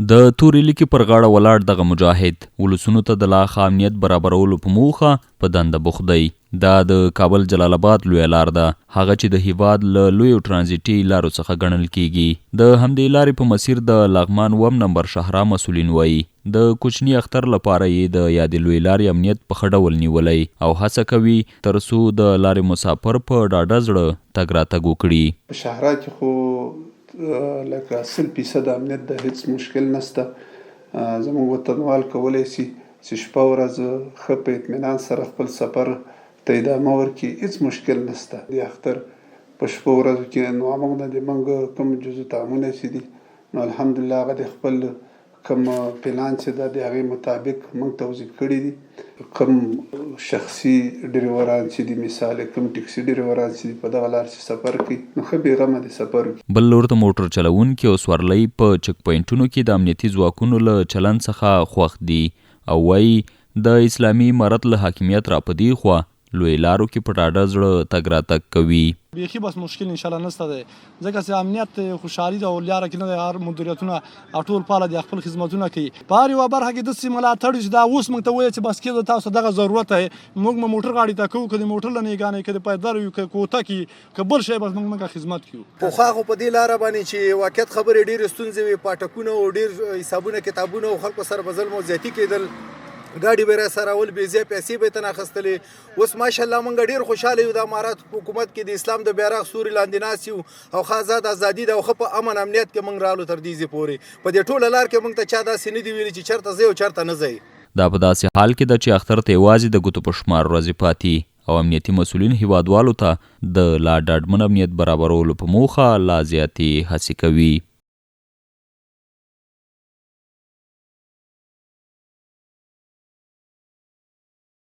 د تورې لیکې پر غاړه ولاړ دغه مجاهد ولسونو ته د لا ښه امنیت برابرولو په موخه په دنده بوخت دی. دا د کابل جلال اباد لویه لار ده، هغه چې د هیواد له لویو ترانزیټي لارو څخه ګڼل کیږي. د همدې لارې په مسیر د لغمان اووم نمبر شهرا مسولین وایي، د کوچني اختر لپاره یې د یادې لویې لارې امنیت په ښه ډول نیولی او هڅه کوي تر څو د لارې مساپر په ډاډه زړه تګ راتګ وکړي. په شهرا کې خو لکه سل فیصده امنیت ده هیڅ مشکل نشته زموږ وطنوال کولی شي چې شپه ورځ ښه په اطمینان سره خپل سفر ته ادامه ورکړي هیڅ مشکل نشته د اختر په شپو ورځو کې نو موږ نه د موږ کوم جزو طعامونه چې دي نو الحمدلله هغه د خپل کوم پلان چې ده د هغې مطابق موږ توظیف کړي دي. کوم شخصي ډریوران چې دي مثال کوم ټکسي ډریوران چې دي په دغه لار چې سفر کوي نو ښه بې غمه دې سفر وکړي. بل لور ته موټر چلوونکي او سورلۍ په چک پواینټونو کې د امنیتي ځواکونو له چلند څخه خوښ دي او وايي، د اسلامي امارت له حاکمیت راپدیخوا لویې لارو کې په ډاډه زړه تګ راتګ کوي. بیخي بس مشکل انشاالله نشته دی ځکه چې امنیت خوشحالي ده او لیاره کې نه دی هر مدیریتونه او ټول پاله دي خپل خدمتونه کوي په هر یوه برخه کې داسې ملاتړ چې دا اوس موږ ته وایي چې بس کېږده تاسو دغه ضرورت دی موږ مو موټر غاړې ته کوو که د موټر له نیګانې که د پیدل وي که کوتک وي که بل شی بس موږ موږ خدمت کوو. پخوا خو په دې لاره باندې چې واقعیت خبرې ډېرې ستونزې وې، پاټکونه او ډېر حسابونه کتابونه او خلکو سره به ظلم او زیاتی کېدل، ګاډي به یې راسره ول، بې ځایه پیسې به یې ترنه اخیستلې. اوس ماشاءالله موږ ډېر خوشحاله یو، د امارات په حکومت کې د اسلام د بیرغ سوري لاندې ناست یو او ښه ازاده ازادي ده او ښه په امن امنیت کې موږ رالو تر دې ځای پورې. په دې ټوله لار کې موږ ته چا داسې نه دي ویلي چې چېرته ځئ او چېرته نه ځئ. دا په داسې حال کې ده چې اختر ته یوازې د ګوتو په شمار ورځې پاتې او امنیتي مسؤلین هېوادوالو ته د لا ډاډمن امنیت برابرولو په موخه لا زیاتې هڅې کوي.